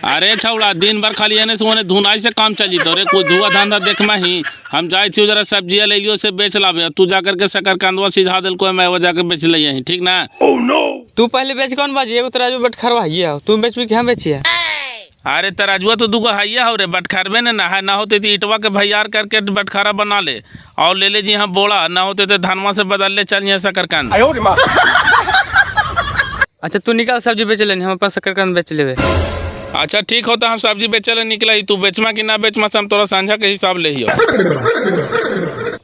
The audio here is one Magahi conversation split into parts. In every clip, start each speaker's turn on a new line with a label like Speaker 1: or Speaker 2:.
Speaker 1: अरे छौड़ा दिन भर खाली एने से ओने धुनाई से काम चली तो रे, कोई धुआ धंधा देखमा ही। हम जाए छी जरा सब्जी ले लियो से बेच लाबे, तू जाकर के शकरकंदवा सिझा देलको, मैं वो जाके बेच ले, ठीक ना?
Speaker 2: तू पहले बेच कौन बाजी, एगो तराजू बटखरवा है, तू बेचबी कि हम बेचिए?
Speaker 1: अरे तराजुआ तो दूगो हाइया हो रे, बटखरबे ने ना है, ना होते तो ईटवा के भैयार करके बटखरा बना ले और ले ले जी यहाँ बोड़ा, ना होते तो धनवा से बदल ले चल यहाँ शकरकंद।
Speaker 2: अच्छा तू निकाल सब्जी बेच लेनी, हम अपन शकरकंद बेच लेबे।
Speaker 1: अच्छा ठीक होता, हम सब्जी बेचे ले निकला ही, तू बेचमा कि ना बेचमा से हम तोरा सांझा के हिसाब ले हियो।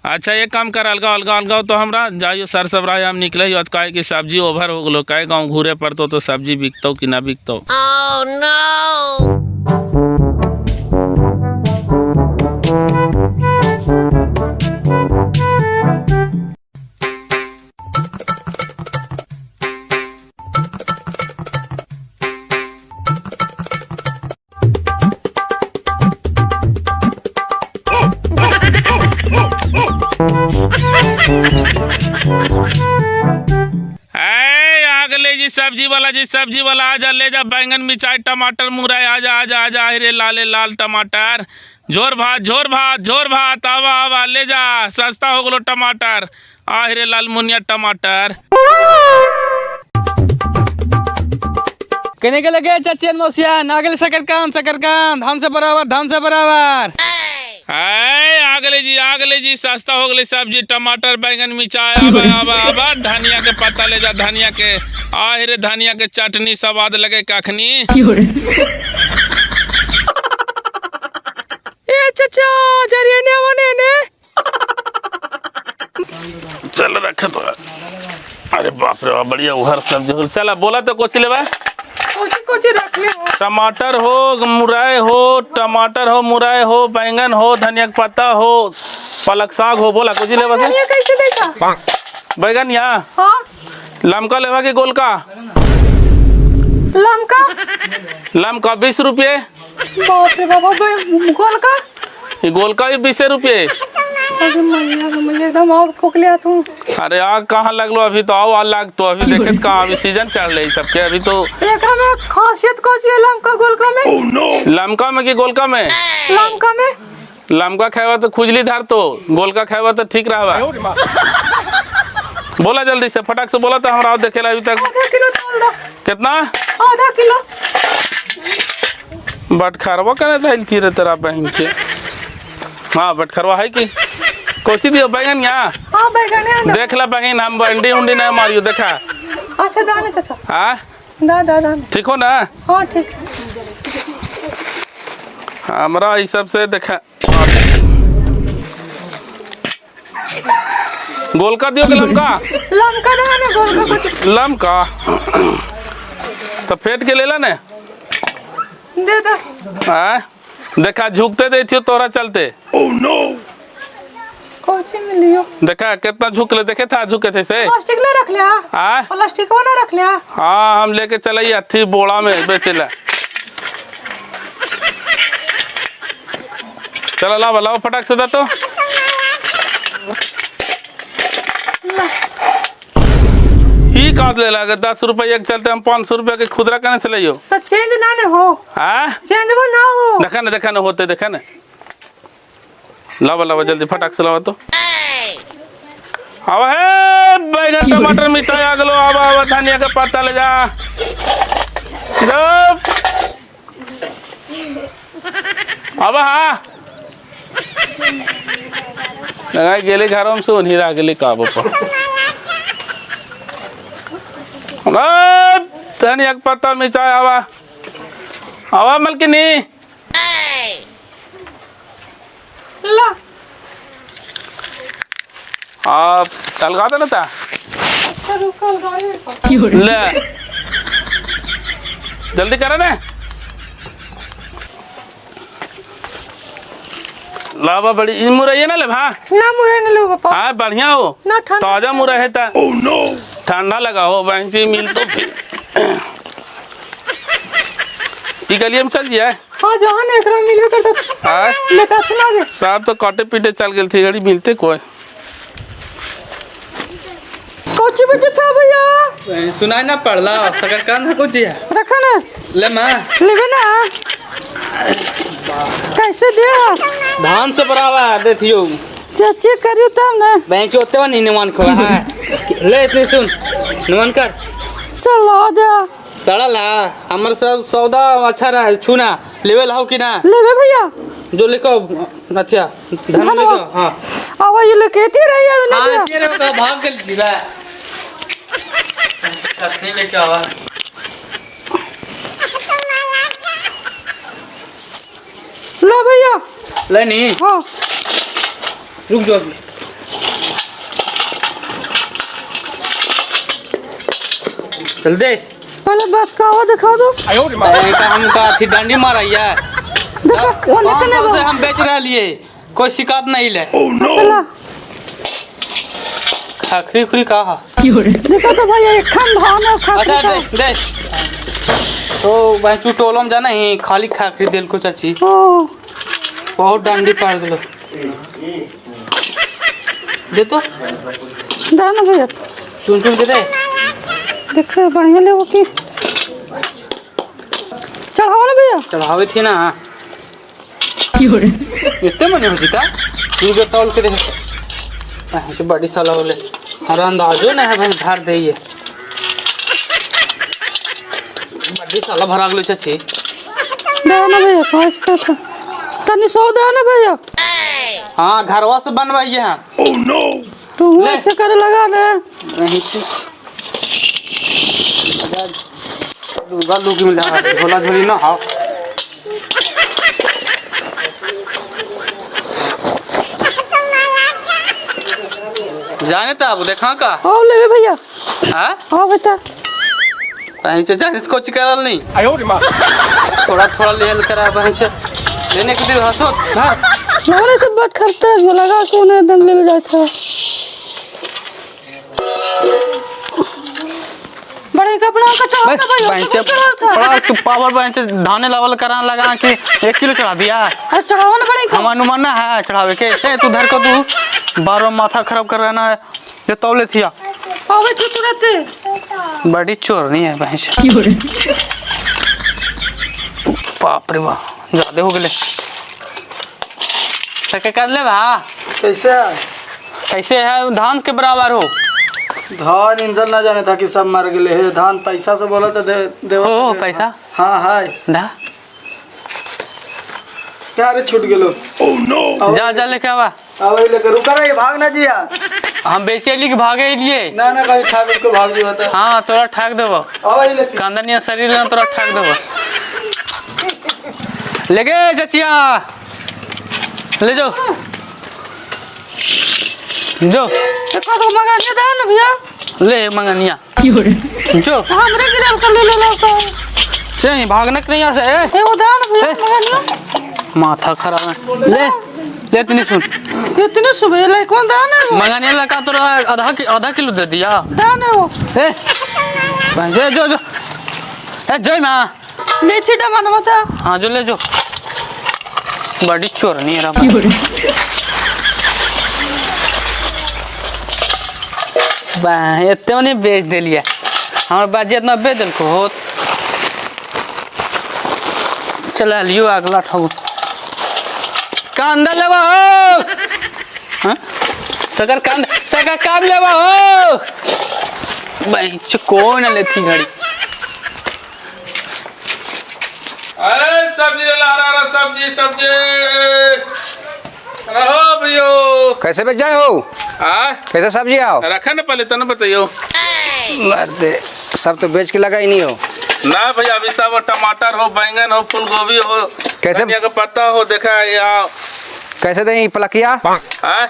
Speaker 1: अच्छा एक काम कर, अलगा अलगा अलगा तो हमरा जाइयो सर सब रहा हम निकले हियो, आज काहे कि सब्जी ओवर हो गलो, काहे गाँव घूरे पड़तो तो सब्जी बिकतो कि ना बिकतो। आग ले जी सब्जी वाला जी, सब्जी वाला आजा ले जा बैंगन मिर्चाई टमाटर मुरई, आजा आजा आजा, अरे लाले लाल टमाटर, झोर भात झोर भात झोर भात, आवा आवा ले जा, सस्ता हो गलो टमाटर, आहिरे लाल मुनिया टमाटर।
Speaker 2: कहने के लगे चाची मौसिया नागल शकरकंद शकरकंद, धान से बराबर धान से बराबर।
Speaker 1: आगले जी आगले जी, सस्ता हो गई सब्जी टमाटर बैंगन मिर्चाई, आवा आवा आवा, धनिया के पत्ता ले जा, धनिया के, आहिरे धनिया के चटनी स्वाद लगे कखनी।
Speaker 2: ए चाचा जरिए ने आवा ने।
Speaker 1: चल रख तो। अरे बाप रे बढ़िया उहर सब्जी। चला बोला तो कोची लेबा?
Speaker 3: कोची कोची रख ले हो?
Speaker 1: टमाटर हो, मुरई हो, टमाटर हो, मुरई हो, बैंगन हो, धनिया का पत्ता हो, पालक साग हो, बोला कोची लेबा?
Speaker 3: धनिया कैसे देता?
Speaker 1: बैगन यहाँ?
Speaker 3: हाँ।
Speaker 1: लमका लेबा कि गोलका?
Speaker 3: लमका?
Speaker 1: लमका 20 रुपये।
Speaker 3: बाप रे बाबा, गोलका?
Speaker 1: ये गोलका भी 20 रुपये।
Speaker 3: अरे मैया मैया एकदम आग फूक लिया तू।
Speaker 1: अरे आग कहाँ लगलो, अभी तो आओ आग लग तो अभी देखे कहाँ अभी सीजन चल रही सबके अभी तो।
Speaker 3: एकरा में खासियत कौन है लमका गोलका में?
Speaker 1: Oh, no. लमका में कि गोलका में?
Speaker 3: लमका में।
Speaker 1: लमका खावा तो खुजली धार तो, गोलका खावा तो ठीक रहा। बोला जल्दी से फटाक से बोला तो हमरा देखेला अभी तक।
Speaker 3: आधा किलो तोल दो।
Speaker 1: कितना?
Speaker 3: आधा किलो।
Speaker 1: बटखरवा करे धइल थी रे तेरा बहन के। हाँ बटखरवा है कि कोची दियो बैंगन यहाँ?
Speaker 3: हाँ बैंगन है।
Speaker 1: देख ला बहन, हम बंडी उंडी नहीं मारियो देखा।
Speaker 3: अच्छा दाने चाचा।
Speaker 1: हाँ
Speaker 3: दा दा दा।
Speaker 1: ठीक हो ना?
Speaker 3: हाँ ठीक।
Speaker 1: हमरा इस सब से देखा। गोलका दियो कि लमका?
Speaker 3: लमका दा ना, गोलका कुछ।
Speaker 1: लमका तो फेट के लेला ने?
Speaker 3: दे दे।
Speaker 1: हाँ देखा झुकते दे थियो तोरा चलते।
Speaker 4: Oh no.
Speaker 3: कोची में लियो?
Speaker 1: देखा कितना झुक ले, देखे था झुके थे से।
Speaker 3: प्लास्टिक ना रख लिया?
Speaker 1: हाँ
Speaker 3: प्लास्टिक वो ना रख लिया?
Speaker 1: हाँ हम लेके चले अथी बोड़ा में बेचेला। चलो लाओ लाओ फटाक से दे तो। ई काट ले लगे 10 रुपये के चलते हम 500 रुपये के खुदरा करने से लियो।
Speaker 3: तो चेंज ना ने हो।
Speaker 1: हाँ
Speaker 3: चेंज वो ना हो।
Speaker 1: देखा ना देखा ना होते देखा ना। लावा लावा जल्दी फटाक से लावा तो। आवा है बैंगन टमाटर मिर्चाई आ गलो, आवा आवा धनिया का पत्ता ले जा। आवा हाँ लगाई गेली घरों में से उन्हीं रह गेली का बापा। धनिया का पत्ता मिर्चाई आवा आवा मलकिनी।
Speaker 3: ला
Speaker 1: आप अलगा देना था।
Speaker 3: अच्छा रुक अलगा
Speaker 1: ले जल्दी करो ना। लावा बड़ी ई मुरई ना ले भा?
Speaker 3: ना मुरई ना लो पापा।
Speaker 1: हाँ बढ़िया हो
Speaker 3: ना,
Speaker 1: ताजा मुरई है ता।
Speaker 4: Oh no.
Speaker 1: ठंडा लगा हो बहन जी मिल तो फिर ई गलिए में चल जिया।
Speaker 3: हाँ जहाँ ने एकरा मिलबे करता।
Speaker 1: हाँ
Speaker 3: लेता थी ना
Speaker 1: साहब तो काटे पीटे चल गेल थी घड़ी मिलते कोई।
Speaker 3: कोची बेचे था भैया?
Speaker 2: सुनाई ना पड़ला शकरकंद है कुछ है
Speaker 3: रखा ना।
Speaker 2: ले माँ
Speaker 3: लेबे ना, कैसे दे?
Speaker 2: धान से बराबर देखियो।
Speaker 3: चाची करियो तब ना।
Speaker 2: बैंक होते नहीं निमान खो है। ले इतनी सुन निमान कर।
Speaker 3: सड़ा दे।
Speaker 2: सड़ल है हमर सब सौदा अच्छा रहा है। छूना लेवे लाओ कि ना?
Speaker 3: लेबे भैया।
Speaker 2: जो लेको अच्छा धान लेको। हां
Speaker 3: आवा ये लेके एती रही है ना।
Speaker 2: हां एती रहे तो भाग गेल जीवा। चटनी लेके आवा।
Speaker 3: लो भैया।
Speaker 2: ले नहीं।
Speaker 3: हाँ
Speaker 2: रुक जाओ अभी। चल दे।
Speaker 3: पहले बस का आवा दिखा दो।
Speaker 2: हम का थी डंडी मारा है।
Speaker 3: देखो वो निकले
Speaker 2: से हम बेच रहे लिए कोई शिकायत नहीं ले।
Speaker 3: अच्छा ला।
Speaker 2: खाखरी खुरी का
Speaker 3: देखो तो भैया एक खन धान है खाखरी।
Speaker 2: अच्छा दे दे। तो भाई तू टोलम जाना ही खाली खाखरी दिल को चाची।
Speaker 3: ओ
Speaker 2: बहुत डंडी पार गेलो। दे तो
Speaker 3: दाना भैया
Speaker 2: चुन चुन के दे।
Speaker 3: देखो बढ़िया ले वो की चढ़ाओ ना भैया।
Speaker 2: चढ़ावे थी ना इतने मने हो जीता तू जो तौल के देख। जो बड़ी साला बोले हर अंदाजो ना है भाई भर दे ये बड़ी साला भरा गेलो चाची।
Speaker 3: दाना भैया पास का था तनी सौ दाना भैया।
Speaker 2: हाँ घरवा से बनवाइए हम।
Speaker 1: ओह नो
Speaker 3: तू ऐसे करे लगा ना
Speaker 2: नहीं लूगा लूगी मिला झोला झोली ना। हाँ जाने तो अब देखा का
Speaker 3: आओ लेवे भैया।
Speaker 2: हां
Speaker 3: आओ बेटा
Speaker 2: कहीं से जाने इसको चिकरल नहीं।
Speaker 1: आयो रे मां
Speaker 2: थोड़ा थोड़ा लेल करा बहन से लेने के लिए हंसो बस
Speaker 3: लोगों से बात करते है लगा कौन है दम ले जाता है। बड़े कपड़ा का चढ़ा ना भाई
Speaker 2: बड़ा पावर बहन से धाने लावल करा लगा के 1 किलो चढ़ा दिया।
Speaker 3: अरे चढ़ाओ ना बड़े
Speaker 2: हम अनुमान है चढ़ावे के। ए तू धर को तू बार माथा खराब कर रहा है ये तौले थिया
Speaker 3: आवे तू तुरंत
Speaker 2: बड़ी चोर नहीं है बहन से। बाप रे बाप ज्यादा हो गए। सके कर ले भा।
Speaker 4: कैसे है?
Speaker 2: कैसे है धान के बराबर हो।
Speaker 4: धान इंजन ना जाने था कि सब मर गए है। धान पैसा से बोला तो दे दे
Speaker 2: हो पैसा।
Speaker 4: हाँ हाय
Speaker 2: दा
Speaker 4: क्या अरे छूट गेलो।
Speaker 1: ओह नो
Speaker 2: जा जा लेके आवा।
Speaker 4: आवे लेके रुका रे भाग ना जिया।
Speaker 2: हम बेचे लिए कि भागे लिए
Speaker 4: ना ना कहीं ठाक को भाग जी बता।
Speaker 2: हां तोरा ठाक देबो।
Speaker 4: आवे लेके
Speaker 2: कांदनिया शरीर ना तोरा ठाक देबो। लेके चचिया ले जाओ जो
Speaker 3: देखो तो मंगानिया दे ना भैया।
Speaker 2: ले मंगानिया जो
Speaker 3: हमरे गिरल कर ले ले तो
Speaker 2: चल भागने के नहीं यहाँ से।
Speaker 3: ए वो दे ना भैया मंगानिया।
Speaker 2: माथा खराब है। ले ले इतनी सुन
Speaker 3: इतनी सुबह ले कौन दे ना
Speaker 2: मंगानिया लगा तो आधा किलो दे दिया
Speaker 3: दे ना वो।
Speaker 2: ए जो जो जो ए जय मां
Speaker 3: ले छिटा मन मत।
Speaker 2: हां जो ले जो बड़ी चोर नहीं है रा बा। इतने नहीं बेच दिलिया हमार बाजी इतना बेच दिल को हो। चला लियो अगला ठगो कांदा लेवा हो। हां सकर कांदा सकर कांद लेवा हो। भाई कौन लेती घड़ी।
Speaker 1: अरे सब्जी ला रहा सब्जी सब्जी रहो भैयो।
Speaker 5: कैसे बेच जाए हो?
Speaker 1: आ
Speaker 5: कैसे सब्जी आओ
Speaker 1: रखा ना पहले तो ना बताइयो।
Speaker 5: मर्दे सब तो बेच के लगा ही नहीं हो
Speaker 1: ना भैया। अभी सब टमाटर हो बैंगन हो फूल गोभी हो
Speaker 5: कैसे
Speaker 1: धनिया का पत्ता हो देखा यहाँ
Speaker 5: कैसे दें पलकिया?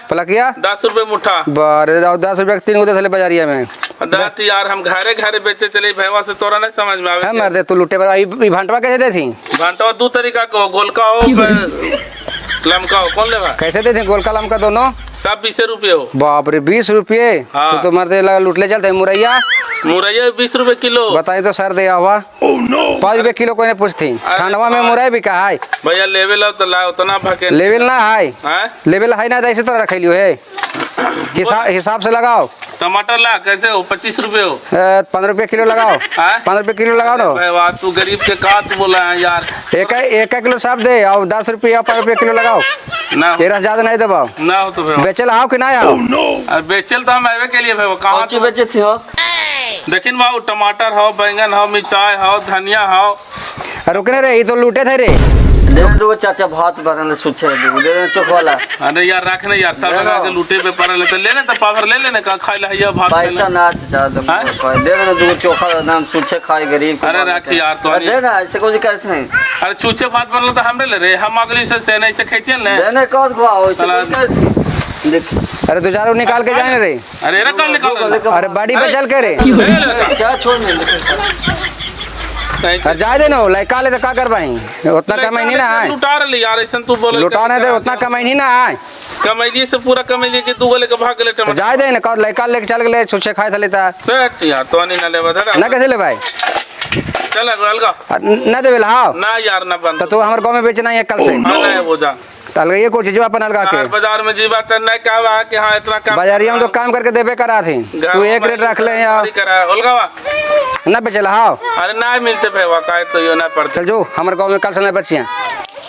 Speaker 5: पलकिया
Speaker 1: 10 रुपए मुठा।
Speaker 5: बारे 10 रुपये 3 गो दे बाजारिया में।
Speaker 1: दाती यार हम घरे घरे बेचते चले भैया से तोरा नहीं समझ में आवे।
Speaker 5: मर्दे तू लुटे पर भंटवा कैसे देती?
Speaker 1: भंटवा दो तरीका का हो, गोलका हो लमका हो। कौन लेवा?
Speaker 5: कैसे देते गोलका लमका दोनों?
Speaker 1: सब 20 रुपये हो।
Speaker 5: बाप रे 20 रुपये।
Speaker 1: हाँ।
Speaker 5: तो मर्दे लुटले चलते। मुरैया
Speaker 1: मुरैया 20 रुपए किलो।
Speaker 5: बताइए तो सर दिया हुआ। 5 रुपये किलो कोई नहीं पूछती। ठंडवा में मुरई बिका है
Speaker 1: भैया। लेवल तो ला उतना भके
Speaker 5: लेवल ना है, लेवल है ना ऐसे तो रख लियो है। हिसाब से लगाओ।
Speaker 1: टमाटर ला कैसे हो? 25 रुपए हो।
Speaker 5: 15 रुपये किलो लगाओ। 15 रुपये किलो लगाओ ना।
Speaker 1: तू गरीब के का तू बोला है यार।
Speaker 5: एक एक किलो सब दे और 10 रुपया 5 रुपये किलो लगाओ ना। तेरह ज्यादा नहीं दबाओ
Speaker 1: ना हो तो
Speaker 5: बेचल आओ कि ना आओ?
Speaker 1: अरे बेचल तो हम आवे के लिए भाई। कहाँ
Speaker 4: बेचे थे हो?
Speaker 1: देखिन बाबू टमाटर हो, बैंगन हो, मिर्चाई हो, धनिया हो।
Speaker 5: रुकने रे, ये तो लूटे थे रे।
Speaker 4: दे दो चाचा भात बनल सुछे दे दे चोख वाला।
Speaker 1: अरे यार रख ने यार, सब लगा के लूटे पे पड़ल तो ले ले तो पावर ले लेने का खाई ला ये भात।
Speaker 4: पैसा ना चाचा दो दे दे दो चोखा नाम सुछे खाए गरीब।
Speaker 1: अरे रख यार तो
Speaker 4: दे ना, ऐसे कुछ करते हैं।
Speaker 1: अरे चूचे भात बनल तो हमरे ले रे, हम अगली से नहीं से खाइते ने।
Speaker 4: दे ने कौन खुआओ ऐसे देख।
Speaker 5: अरे दो चार निकाल के जाने रे।
Speaker 1: अरे रे कौन निकाल?
Speaker 5: अरे बाड़ी पे चल के रे।
Speaker 4: चाचा छोड़ ने
Speaker 5: अरे जाए दे ना, लड़का ले तो का कर भाई, उतना कमाई नहीं ना है।
Speaker 1: लुटा रही यार ऐसा तू बोले।
Speaker 5: लुटा नहीं दे, उतना कमाई नहीं ना है।
Speaker 1: कमाई से पूरा कमाई लेके दू गले के भाग ले टमाटर।
Speaker 5: जाए दे ना, कौन लड़का लेके चल गेले छुछे खाए था लेता।
Speaker 1: यार तो नहीं ना लेबा
Speaker 5: ना कैसे ले भाई?
Speaker 1: चल अलगा
Speaker 5: ना देवे हां
Speaker 1: ना यार ना बंद।
Speaker 5: तो तू हमर गांव में बेचना है कल से।
Speaker 1: हां ना वो जा
Speaker 5: तल गई को चीज अपन अलगा के
Speaker 1: बाजार में जीवा त नहीं कहवा कि हां इतना काम
Speaker 5: बाजारिया में तो काम करके देबे करा थी। तू एक रेट रख ले यार
Speaker 1: अलगावा
Speaker 5: ना बेचला हां।
Speaker 1: अरे ना मिलते भेवा काहे तो यो ना पड़ते।
Speaker 5: चल जो हमर गांव में कल से ना बचिया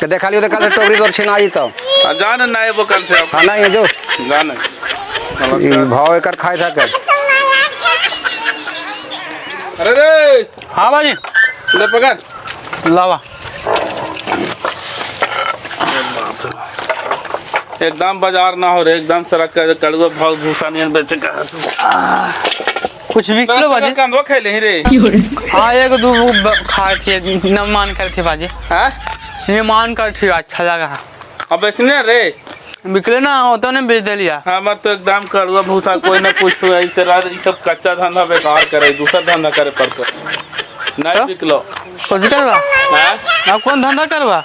Speaker 5: के देखा लियो तो कल से टोकरी तोर छिना जी तो
Speaker 1: जान ना वो कल से।
Speaker 5: हां नहीं जो
Speaker 1: जान
Speaker 5: भाव एकर खाए था कर।
Speaker 1: अरे रे
Speaker 2: हां बाजी
Speaker 1: ले पकड़
Speaker 2: लावा।
Speaker 1: एकदम बाजार ना हो रे, एकदम सड़क का कड़ुआ भाव भूसा नियन बेचे का
Speaker 2: कुछ भी किलो बाजी
Speaker 1: कंदवा खेले ही रे।
Speaker 2: हां एक दो खाए थे न मान कर थे बाजी।
Speaker 1: हां
Speaker 2: ये मान कर थे अच्छा लगा।
Speaker 1: अब इसने रे
Speaker 2: बिकले ना होता ने बेच दे लिया।
Speaker 1: हमर तो एकदम कड़ुआ भूसा कोई ना पूछतो ऐसे रात ई सब कच्चा धंधा बेकार करे दूसरा धंधा करे पड़तो नहीं बिकलो
Speaker 2: कुछ करवा।
Speaker 1: हां
Speaker 2: ना कौन धंधा करवा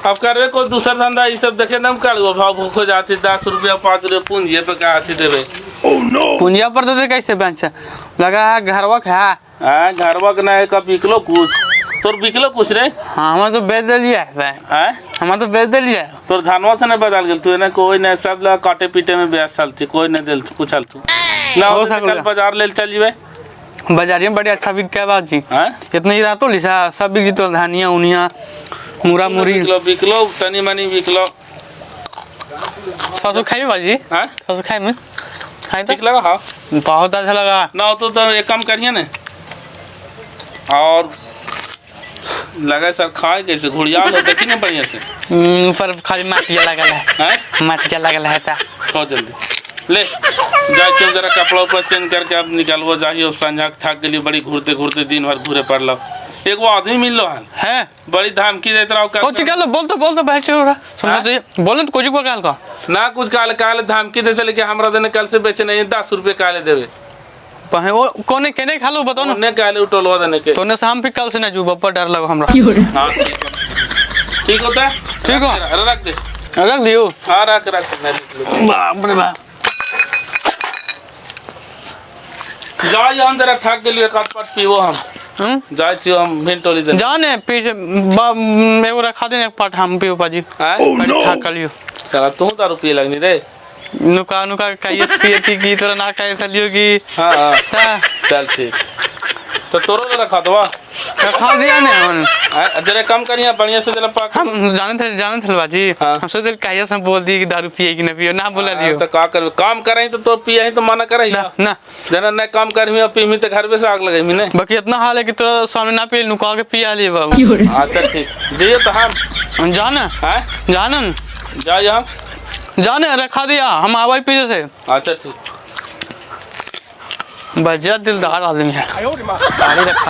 Speaker 1: अब करवे को दूसरा धंधा ई सब देखे ना कड़ुआ भाव भूखो जाती 10 रुपया 5 रुपया पूंजी पे का आती देबे।
Speaker 2: ओह नो पूंजिया पर देते कैसे बेंच लगा है घरवा का है।
Speaker 1: हां घरवा के ना है का बिकलो कुछ तोर बिकलो कुछ रे।
Speaker 2: हां हम तो बेच देलिए है।
Speaker 1: हां
Speaker 2: हम तो बेच देलिए
Speaker 1: तोर धानवा से नहीं बदल गेल तू ना कोई नहीं सब ला काटे पीटे में ब्याज साल थी कोई नहीं देल कुछ हाल तू ना हो कल बाजार ले चल जीवे।
Speaker 2: बाजार में बड़ी अच्छा बिक के बाजी।
Speaker 1: हां
Speaker 2: इतने ही रातो लिसा सब बिक जितो धानिया उनिया मुरा मुरी
Speaker 1: बिकलो बिकलो तनी मनी बिकलो।
Speaker 2: सासु खाई बाजी।
Speaker 1: हां
Speaker 2: सासु खाई में खाई तो
Speaker 1: ठीक लगा। हां
Speaker 2: बहुत अच्छा लगा
Speaker 1: ना तो एक काम करिए ने और लगा सर खाए कैसे घुड़िया लो देखी ना बढ़िया से
Speaker 2: ऊपर खाली माटिया लगल है।
Speaker 1: हैं
Speaker 2: माटिया लगल है ता
Speaker 1: खाओ जल्दी ले जाए चल जरा कपड़ा ऊपर चेंज करके अब निकलवो जाइयो संझा थक गेली बड़ी घूरते घूरते दिन भर घूरे पड़लो एक वो आदमी मिल लो
Speaker 2: है
Speaker 1: बड़ी धमकी देत रहो
Speaker 2: कुछ कहलो बोल तो भाई छोरा सुना तो बोल तो कुछ को काल का
Speaker 1: ना कुछ काल काल धमकी देते लेके हमरा देने कल से बेचे नहीं 10 रुपए काले देवे
Speaker 2: पहे वो कोने केने खालो बताओ ना
Speaker 1: ने काले उटोलवा देने के
Speaker 2: तोने से हम भी कल से ना जू बप्पा डर लगो हमरा।
Speaker 1: हां ठीक होता है
Speaker 2: ठीक हो
Speaker 1: अरे रख दे
Speaker 2: रख दियो।
Speaker 1: हां रख रख
Speaker 2: बाप रे बाप
Speaker 1: जाय हम जरा थक गेलियो एक पट पीवो हम जाय छी हम भिन टोली दे
Speaker 2: जाने पीछे एगो रखा दे एक पाट हम पीओ पाजी।
Speaker 1: हां
Speaker 2: थक लियो
Speaker 1: चला तू दारू पिए लगनी रे
Speaker 2: नुका नुका कहिए पिए थी की तोरा ना कहे थलियो की।
Speaker 1: हां हां चल ठीक तो तोरो रखा दवा
Speaker 2: रखा दिया ने हम
Speaker 1: जरा कम करिया बढ़िया से जरा पाक
Speaker 2: हम जाने थे बाजी। हम सोचे कहिए से बोल दी कि दारू पिए कि ना पियो ना बोला लियो
Speaker 1: तो का कर काम करई तो तो पिए तो मना करई
Speaker 2: ना ना
Speaker 1: जना ना काम करमी और पीमी तो घर पे से आग लगई ने
Speaker 2: बाकी इतना हाल है कि तोरा सामने ना पिए नुका के पिया लिए बाबू।
Speaker 1: अच्छा ठीक दियो तो हम
Speaker 2: जाने
Speaker 1: हां
Speaker 2: जाने
Speaker 1: जा यहां
Speaker 2: जाने रखा दिया हम आवाई पीछे से।
Speaker 1: अच्छा ठीक
Speaker 2: बजा दिलदार आदमी है। रखा।